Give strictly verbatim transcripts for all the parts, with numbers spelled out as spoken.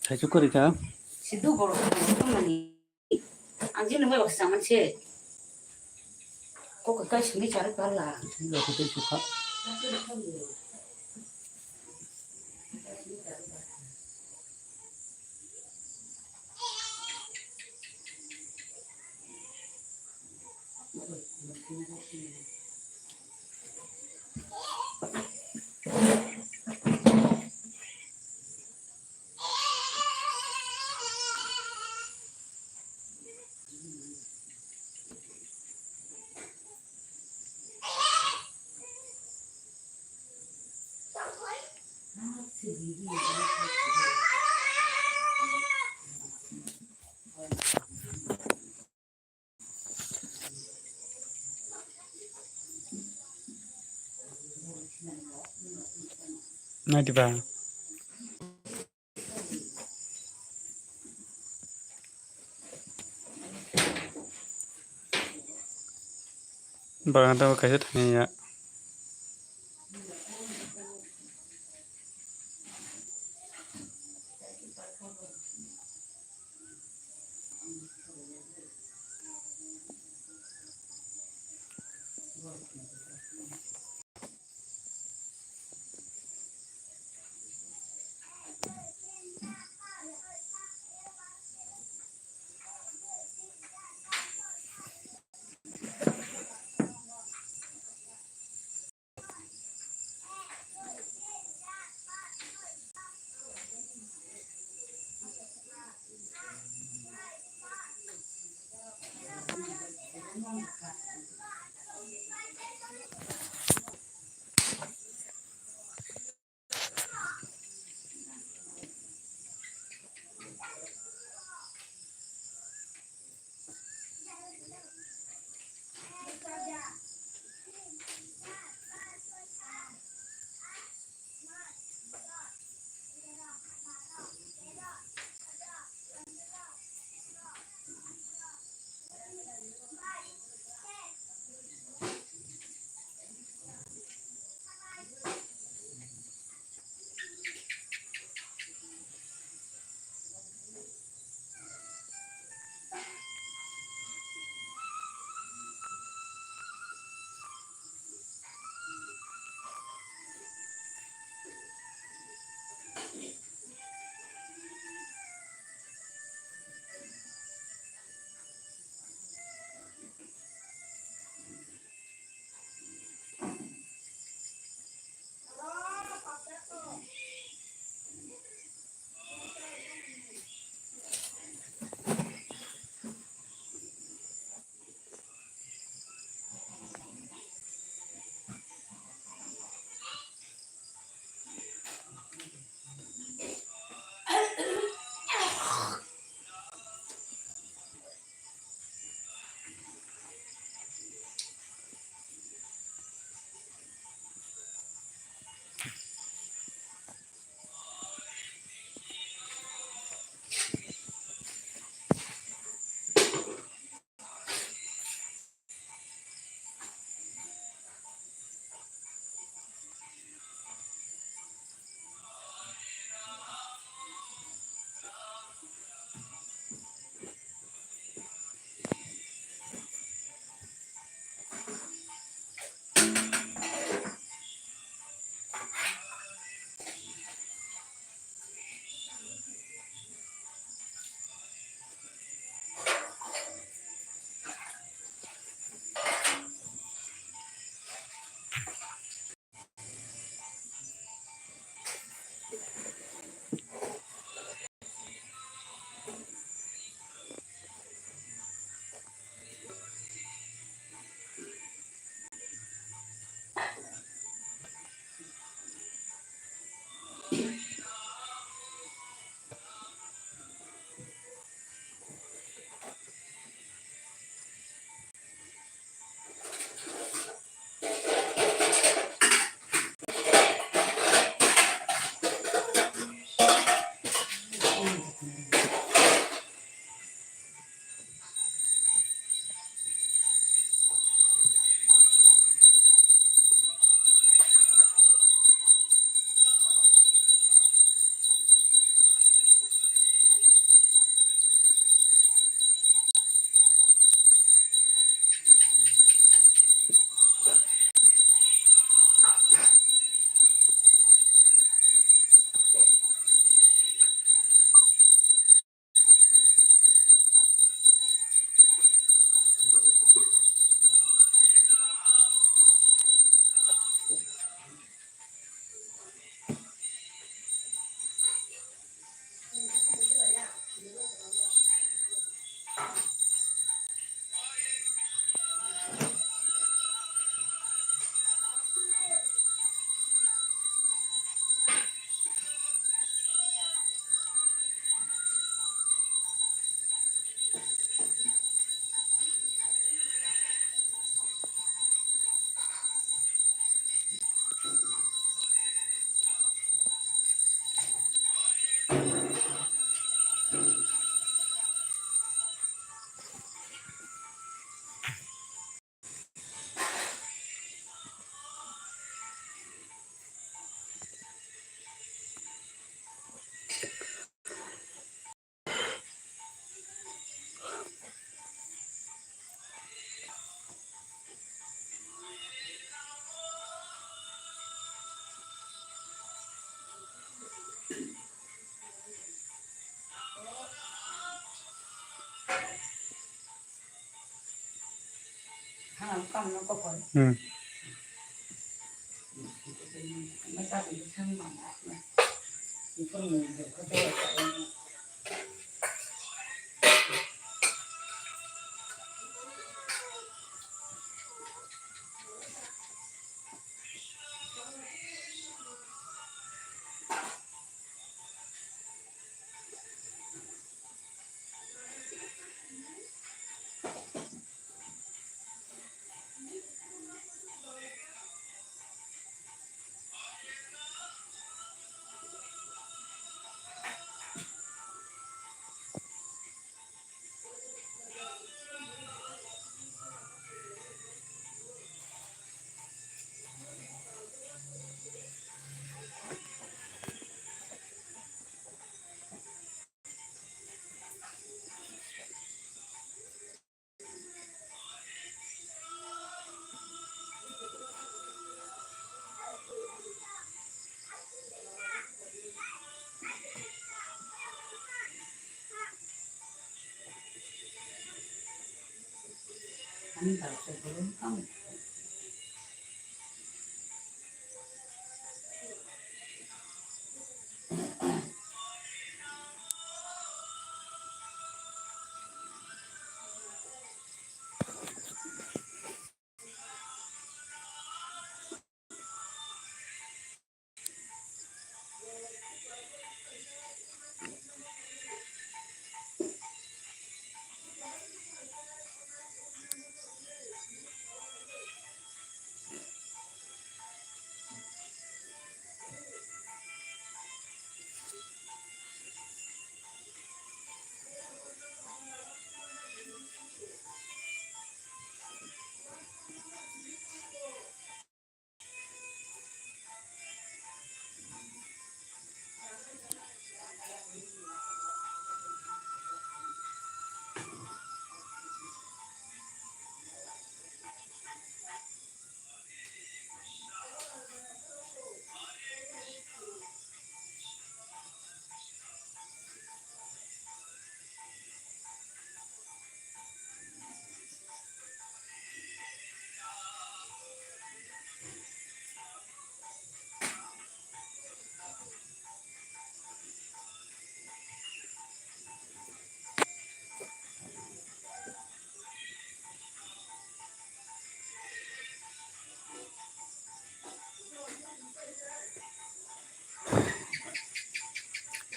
Thaichuk kwrwi kha. Sidu borok tongmani. Ang jini mai baksa manse. Kok kai sini chari parla. Sini baksa tei sukha. Nai diba? Bagan tamo kaisa thani ya. Hmm.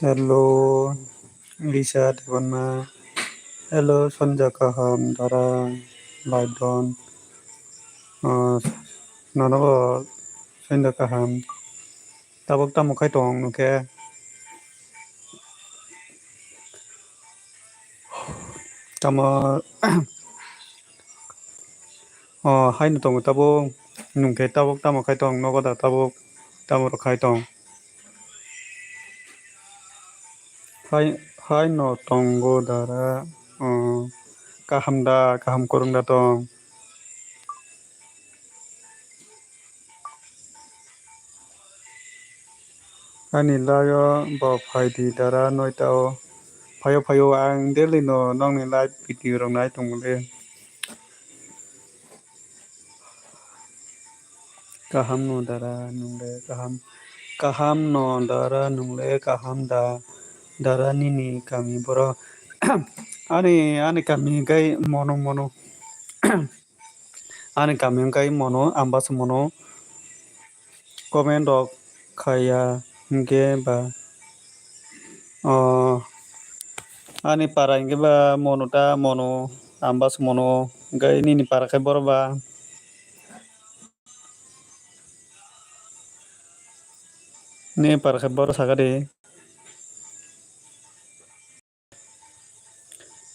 Hello, Lisa Debbarma. Hello, Sonja Kaham, Dara, Laidon. Ah, nono bo Sonja Kaham. Tabuk tamo khai tong nung khe? Tamo, o, haino tongo tabuk, nung khe tabuk tamo khai tong, nogo da tabuk, tamo rok khai tong? Hai, haino tongo dara, o, kaham da, kaham kwrwng da tong? Ani layo bo phai di dara noita o. Phaio, phaio, ang daily no nokni live video rok nai tongmole. Kaham no dara nungle kaham, kaham no dara nungle kaham da, dara nini kami boro. Ani, ani kami gai mono, mono. Ani kami wngkha Mono, Ambasa Mono. Comment rok khaiya hwnkhe ba, o, ani para hwnkhe ba Mono ta Mono, Ambasa Mono, hwnkhe nini para khe boro ba? Nini para khe boro sakha di.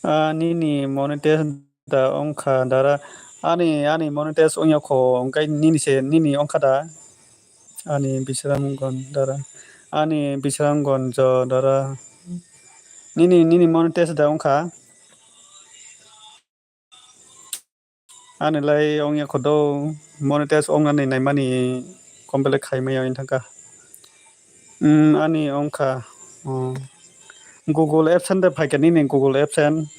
Ah, nini monetize da wngkha dara. Ani, ani monetize wngya kho, hwnkhe nini se, nini wngkha da? Ani Bisramganj dara. Ani Bisramganj dara. Nini, nini monetize da wngkha? Ani lai wngya kho do, monetize wngnani naimani complete khaimaya wng thangkha. Hmm, ani wngkha, oh, Google AdSense de phaikha nini Google AdSense.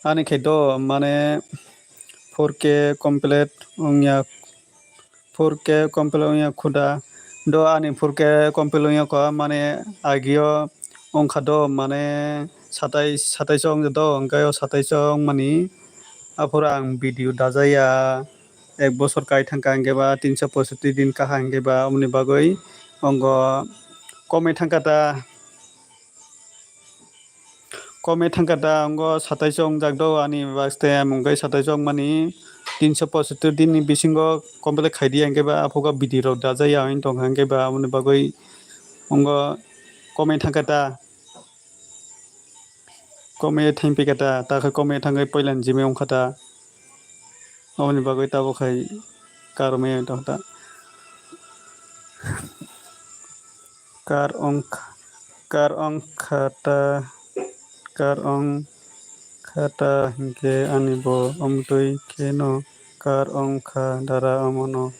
Ani khe do mane four K complete wngya, four K complete wngya khuda. Do ani four K complete wngya kho mane agio wngkha do mane satais, satais o wngya do, hwnkhe o satais o wngmani aphuru ang video dajaya. Ek bosor kai thangkha hwnkhe ba tinso poisotti din kaha hwnkhe ba, oboni bagwi ongo komwi thangkha ta. Komwi thangkha ta, ongo satais o wngjak do ani last time, hwnkhe satais o wngmani tinso poisotti din ni bisingo complete khai di hwnkhe ba, aphuru video rok dajaya wng tongkha hwnkhe ba, aboni bagwi ongo komwi thangkha ta. Komwi thangpikha ta, ta khe komwi thangwi puila ni jimwi wngkha ta. Aboni bagwi tabuk khai karwi tongkha ta. Kar wngkha, kar wngkha ta, kar wngkha ta hinkhe ani bo omtwi kheno kar wngkha dara omono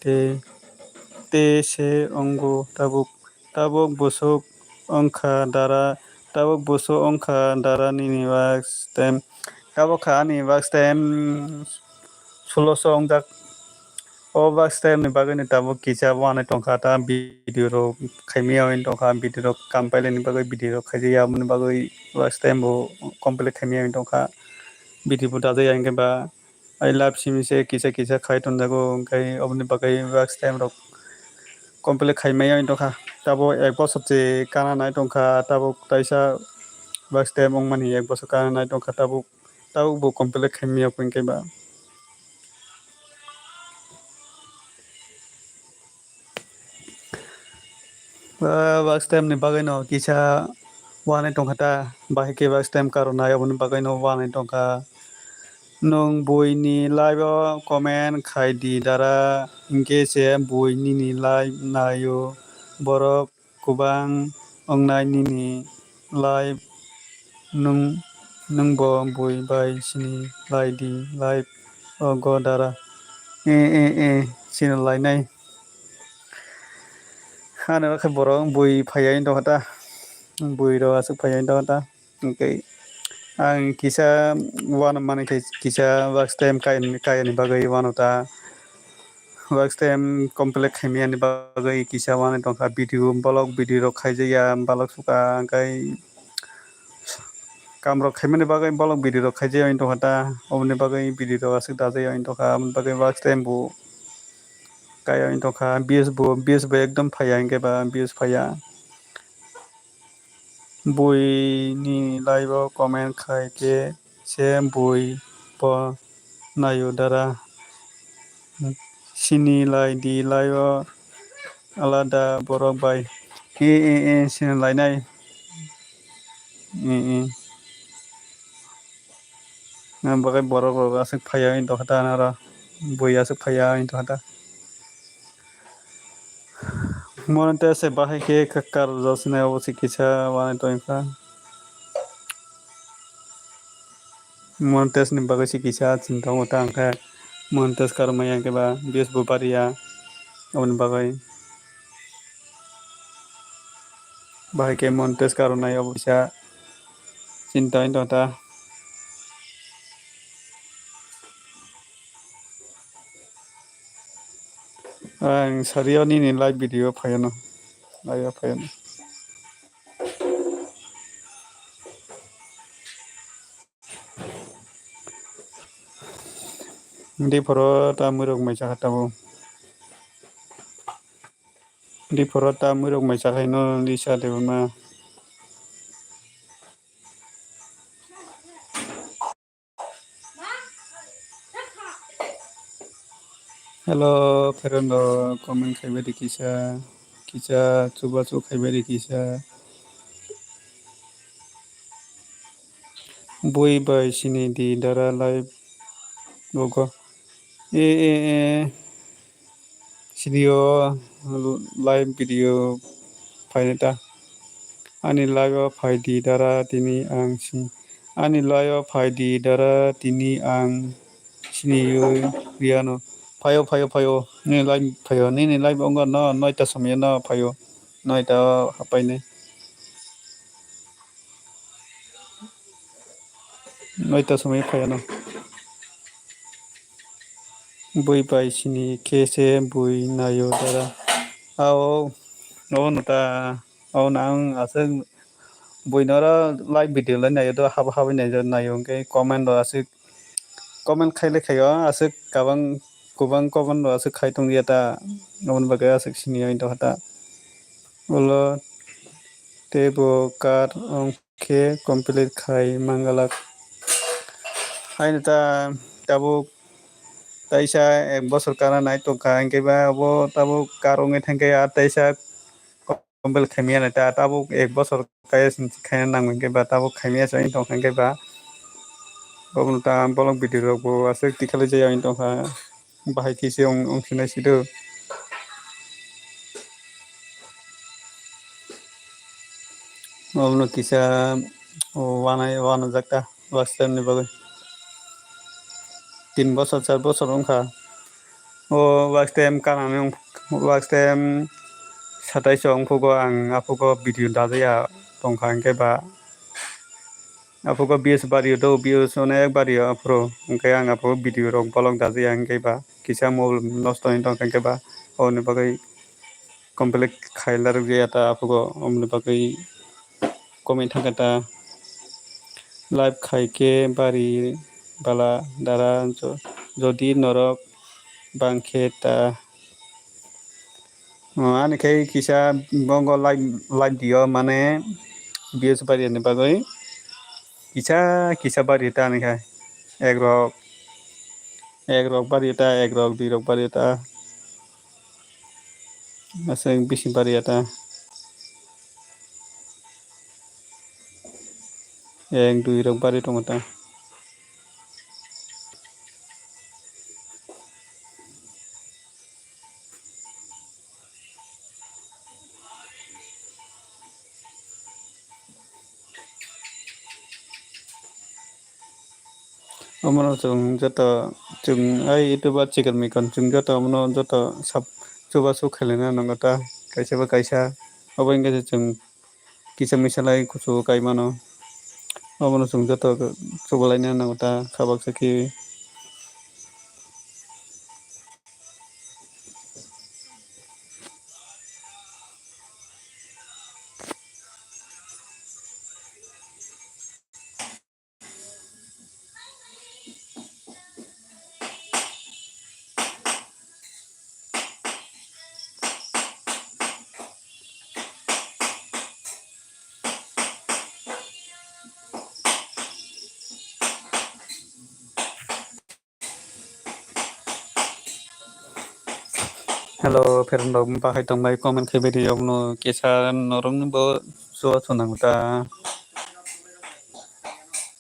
te, te se wngo tabuk. Tabuk busuk wngkha dara, tabuk busuk wngkha dara nini last time. Tabuk kha ani last time suloso wngjak. O last time ni bagwi ni tabuk kisa wanai tongkha, ta video rok khaimaya wng tongkha, video rok kam pailani bagwi video rok khaijaya, aboni bagwi last time bo complete khaimaya wng tongkha, video bo dajaya hwnkhe ba. I love simi se kisa kisa khai tonjago, hwnkhe oboni bagwi last time rok complete khaimaya wng tongkha. Tabuk ek bosor se kana nai tongkha, tabuk taisa last time wngmani ek bosor kana nai tongkha, tabuk, tabuk bo complete khaimaya wng khe ba. Ah, last time ni bagwi no kisa wanai tongkha ta, bahai khe last time karon nai, oboni bagwi no wanai tongkha. Nwng buini live o comment khai di dara, hinkhe se bui nini live naio. Borok kwbang wngnai nini live, nwng, nwngbo bui bai sini lai di live o go dara. E, e, e, sini lainai. Ani rok khe borok bui phaiya wng tongkha ta, bui rok aswk phaiya wng tongkha ta. Hwnkhe ang kisa uanw mani khe kisa last time kaya ni, kaya ni bagwi uanw ta. Last time complete khaimani bagwi kisa uanw tongkha video, vlog video rok khaijaya, vlog suka hwnkhe kam rok khaimani bagwi vlog video rok khaijaya wng tongkha ta. Oboni bagwi video rok aswk dajaya wng tongkha, aboni bagwi last time bo kaya wng tongkha. Views bo, views bo ekdom phaiya hwnkhe ba views phaiya. Bui ni live o comment khai khe se bui bo naio dara. Sini lai di live o alada borok bai. E, e, e, sini lainai. E, e. Nang bagwi borok rok aswk phaiya wng tongkha ta, naro bui aswk phaiya wng tongkha ta. Monetization bahai khe kar rw sinai obo se kisa wanai tongkha. Monetization ni bagwi se kisa chini tongo ta, hwnkhe monetization karmaya hwnkhe ba views bo bariya, aboni bagwi bahai khe monetization karwnai obo kisa chini tongwi tongkha ta. Ang sari o nini live video phaiano, live o phaiano. Di phoro ta mwrwk mai chakha tabuk. Di phoro ta mwrwk mai chakhaino Lisa Debbarma. Hello, friend rok, comment khaibai di kisa, kisa chubachu khaibai di kisa. Bui bai sini di dara live rogo. E, e, e. Sini o live video phainai ta. Ani live o phai di dara tini ang si-, ani live o phai di dara tini ang sini o riano. Phaio, phaio, phaio. Nini live phaio. Nini live wngkha no noita somoi no phaio. Noita o hapainai. Noita somoi phaiya no. Bui bai sini khe se bui naio dara. Ao, o no ta, o no ang aswk bui no oro live video lai naio do, habo habo naio, naio hwnkhe comment rok aswk comment khai le khaio, aswk kabang kubang comment rok aswk khai tong ya ta, aboni bagwi aswk sini ya ta. Ulo tei bo kar ong khe complete khai mangalak. Haino ta tabuk taisa ek bosor kana nai tongkha, hwnkhe ba abo tabuk kar wngwi thangkhe, a taisa complete khaimya nai ta, tabuk ek bosor kaya sing khaina nang hwnkhe ba tabuk khaimya se wngwi tongkha, hwnkhe ba obono ta bolong video rok bo aswk tikhalai jaya wngwi tongkha. Bahai khe se wng, wng sinai sido. Obono kisa, o, wanai, wanajak ta, last time ni bagwi. Tin bosor, char bosor wngkha. O, last time kanani wng, last time satais o wngphugo ang, aphugo video dajaya tongkha, hwnkhe ba aphugo views bario do, views onek bario aphuru, hwnkhe ang aphugo video rok bolong dajaya, hwnkhe ba kisa mobile nosto wngwi tongkha, hwnkhe ba oboni bagwi complete khaila rwgya ta aphugo, oboni bagwi comment thangkha ta. Live khai khe bari bala dara jo-, jodi norok bang khe ta. O, ani khe kisa bongo live, live dio mane views bari ani bagwi kisa kisa bari ta ani khe ek rok, ek rok bari ta, ek rok dui rok bari ta. Aswk bisi bari ya ta. Ek dui rok bari tongo ta. Omono chwng joto, chwng ai YouTube o chikon mikon chwng joto omono joto sab chubachu khailena nango ta, kaisa ba kaisa. Obo wngkha se chwng kisa misa lai kuchugo kai mano. Omono chwng joto chubalaina nango ta, kha baksa khe. Hello, friend rok, bahai tongbai comment khai bai di, omono kisa norok ni bo chubachu nango ta.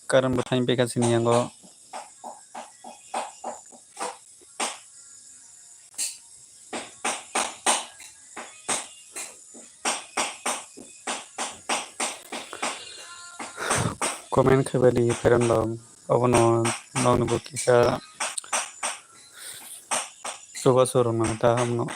Karon bo thain beka sini yango. Comment khai bai di, friend rok. Obono nokni bo kisa chubachu rwna ta omono.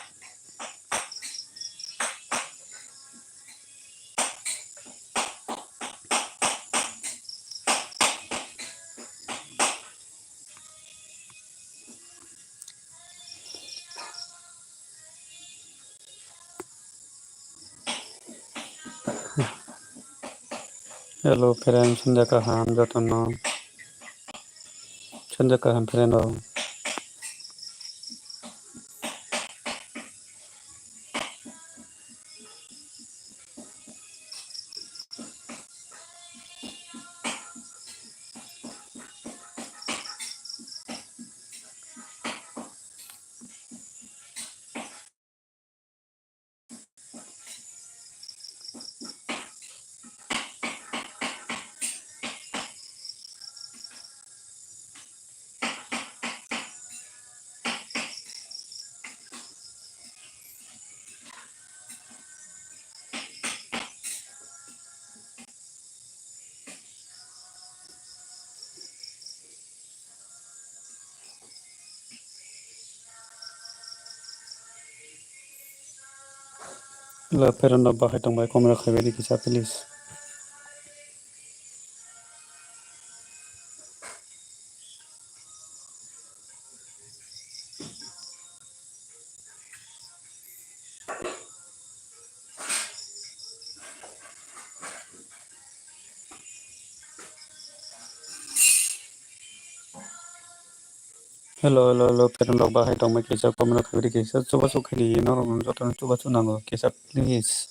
Hello, friend, sanja kaham jotono. Sanja kaham, friend rok. Hello, friend rok, bahai tongbai, comment rok khai bai di kisa, please. Hello, hello, hello, pherang rok bahai tongma kisa comment rok khaibidi kisa chubachu khaidi norok jotono chubachu nango kisa please.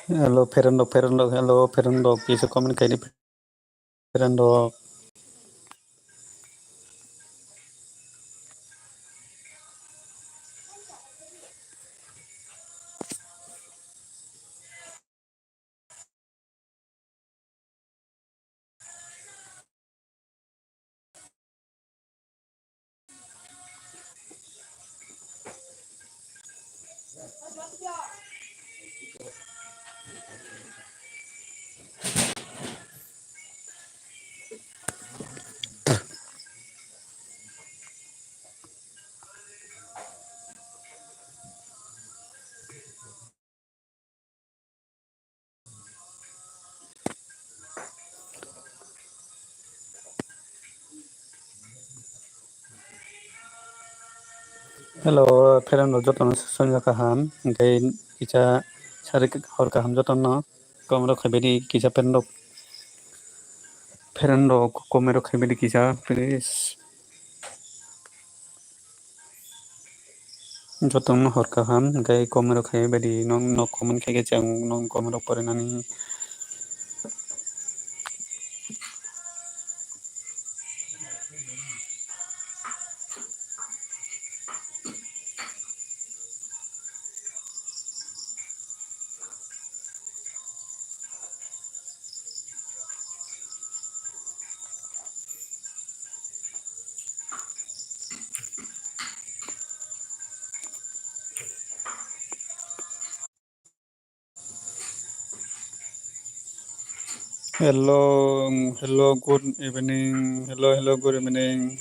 Hello, pherang rok, pherang rok, hello, pherang rok, kisa comment khaidi. Friend rok. Hello, friend rok jotono swngjak kaham, hwnkhe kisa sarik hor kaham jotono. Comment rok khaibadi kisa friend rok, friend rok comment rok khaibadi kisa please. Jotono hor kaham, hwnkhe comment rok khaibadi, nong nok comment khaikhe chwng nong comment rok porinani. Hello, hello, good evening. Hello, hello, good evening.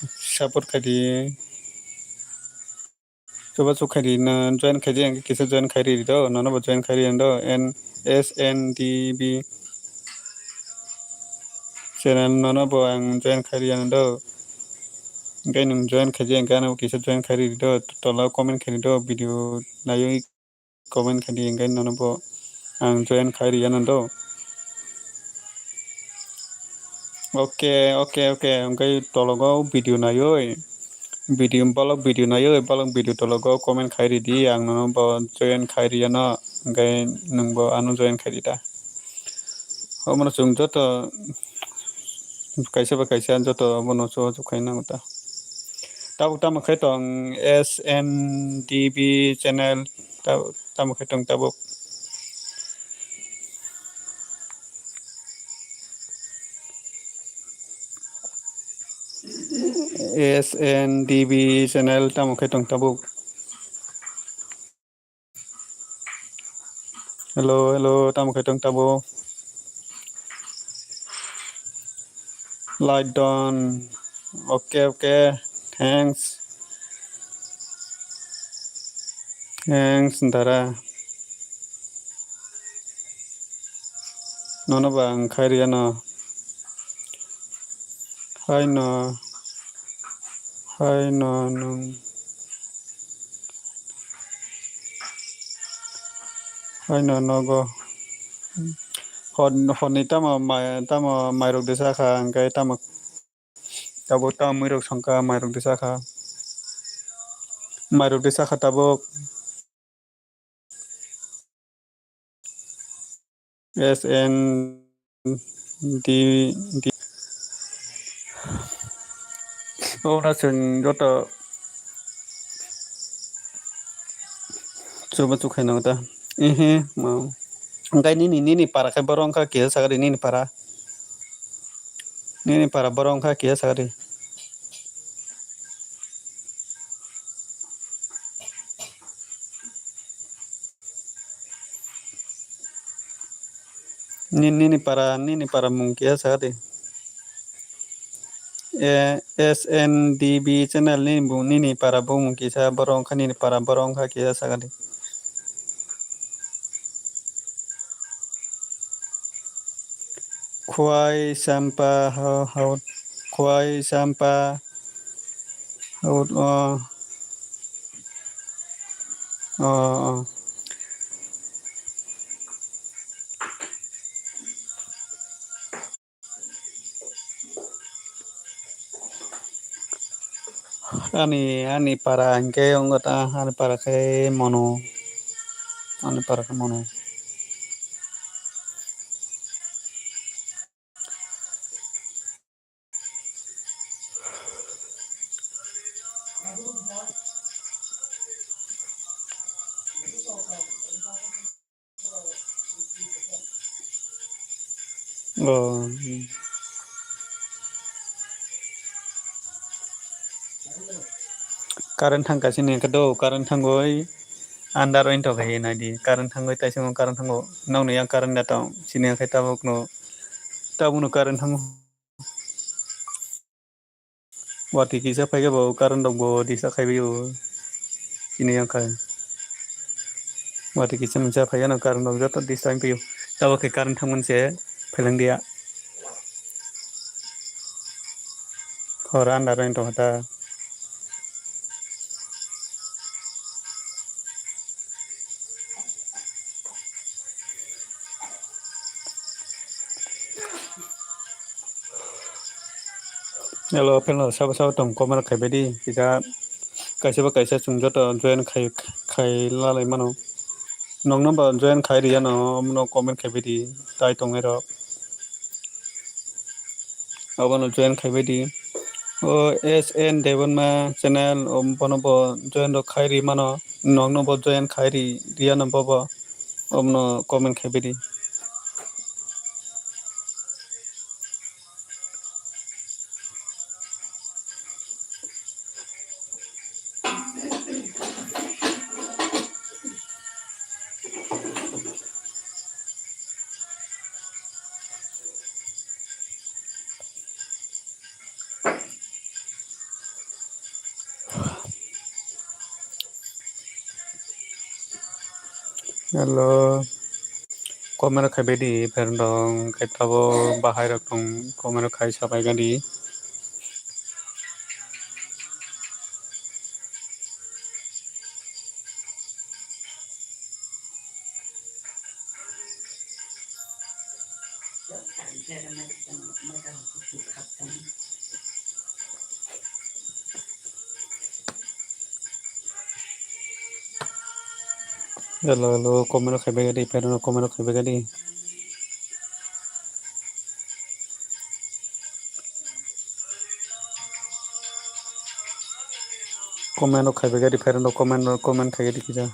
Support khaidi. Chubachu khaidi na join khaidi ang kisa join khairi do. Nono bo join khairi ang do. N S N D B channel nono bo ang join khairi ang do. Hwnkhe nwng join khaidi ang kisa join khairi do. Tola comment khairi do. Video naiwi comment khaidi hwnkhe nono bo ang join khairi ano do. Oke, oke, oke. Hwnkhe tologo video naiwi, video, balok video naiwi, balok video tologo comment khairi di, ang nono bo join khairi ano, hwnkhe nwng bo ano join khairi da. Omono chwng joto kaisa ba kaisa joto bono chubachu khaina nango ta. Tabuk tamo khe tong S N D B channel, ta-, tamo khe tong tabuk. S N D B channel tamo khe tong tabuk. Hello, hello, tamo khe tong tabuk. Like done. Okay, okay. Thanks. Thanks, dara. Nono ba ang khai riyano. Haino, haino nwng, haino nogo. Hor, horni tamo mai, tamo mairok de sakha, hwnkhe tamo, tabuk tamo muirok songkha, mairok de sakha. Mairok de sakha tabuk. S N D D. Obwno chwng joto chubachu khainai ta. Ehe, ma. Hwnkhe nini, nini para khe borok wngkha kisa sakha di nini para. Nini para borok wngkha kisa sakha di. Ni-, nini para, nini para mung kisa sakha di. E, S N D B channel ni bung, nini para bumung kisa borok wngkha, nini para borok wngkha kisa sakha di. Khwai Champa, ha, ha, Khwai Champa, ha, o, o, o. Ani, ani para hwnkhe wngkha ta, ani para khe mono, ani para khe mono. Oh. Current thangkha sini khe do, current thangwi andar oi tongkha nai di, current thangwi taisongo current thango, nokni yang current da tong, sini yang khe tabukno, tabukno current thango. Watwi kisa phaikhe bo current rok bo disturb khaibaio. Chini yang khai. Watwi kisa mungsa phaikhe no current rok joto disturb wngphaio. Tabuk khe current thangmani se pheleng dia. Hor andar wng tongkha ta. Hello, friend, sabo sabo tong comment rok khaibai di. Kisa kaisa ba kaisa chwng joto join khai, khai lalai mano. Nokno ba join khai riyano, omono comment khaibai di. Tai tongnai rok. Abono join khaibai di. O S N Debbarma channel, o bono bo join rok khai ri mano. Nokno bo join khai ri riyano bobo. Omono comment khaibai di. Hello. Comment rok khaibai di, friend rok, khe tabuk bahai rok tong, comment rok khai sabai gani. Hello, hello, comment rok khaibai gadi, friend rok comment rok khaibai gadi. Comment rok khaibai gadi, friend rok comment rok comment khaibai gadi kisa.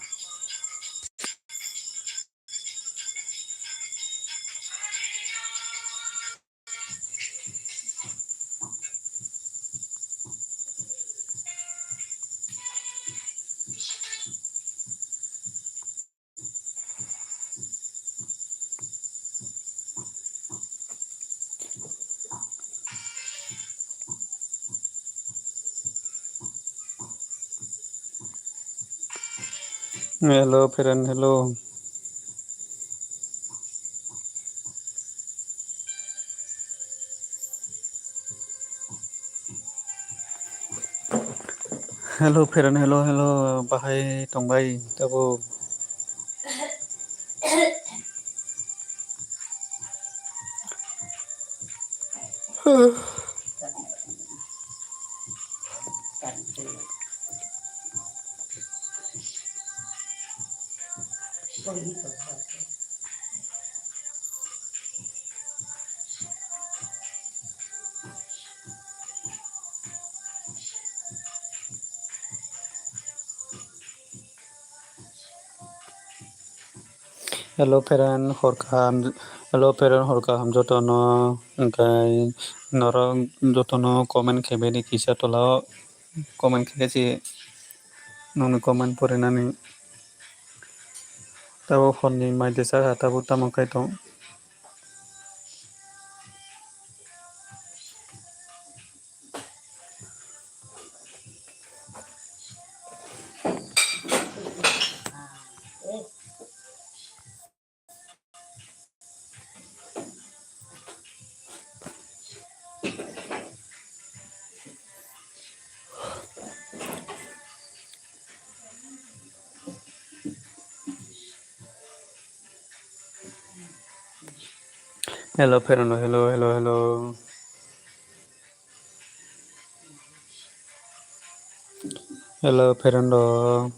Hello, friend, hello. Hello, friend, hello, hello. Bahai tongbai, tabuk. Hello, friend, hor kaham. Hello, friend, hor kaham jotono. Hwnkhe norok jotono comment khaibadi kisa tola o. Comment khe se nokni comment porinani. Tabuk horni mai de saka tabuk tamo khai tong. Hello, friend, hello, hello, hello. Hello, friend.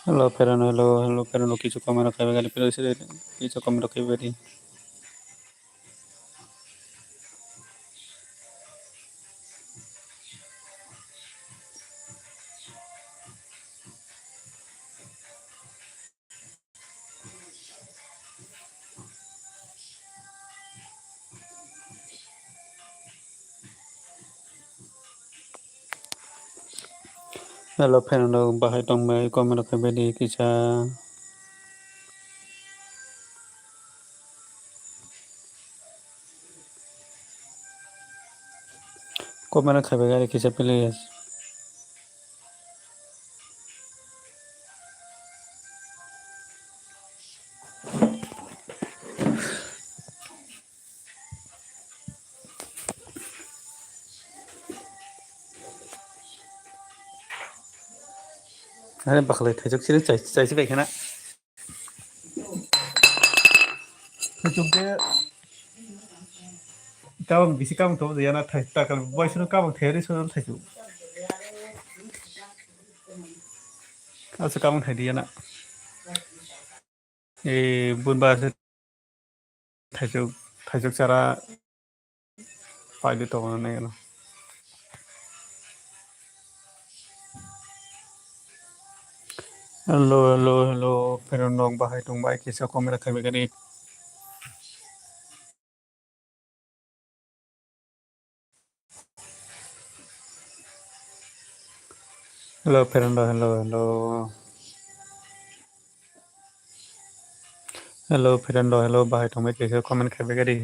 Hello, friend, hello, hello, friend, kichu comment rok kaiba gari, kichu comment rok kaiba gari. Hello, friend rok, bahai tongbai, comment rok kaibai di kisa. Comment rok kaibai gari kisa, please. Are bakhlai thaijak siri chai, chai si bai khana. Thaijak de kabang bisi kabang to yana thai takal bai sunu kabang theri sunu thaijak. Asa kabang thai di yana. E, bunba se thaijak, thaijak chara paidi tongna nai gana. Hello, hello, hello, pero nok bahai tong bai kisa comment rok kaibai gari. Hello, friend, hello, hello. Hello, friend, hello, bahai tongbai kisa comment kaibai gari.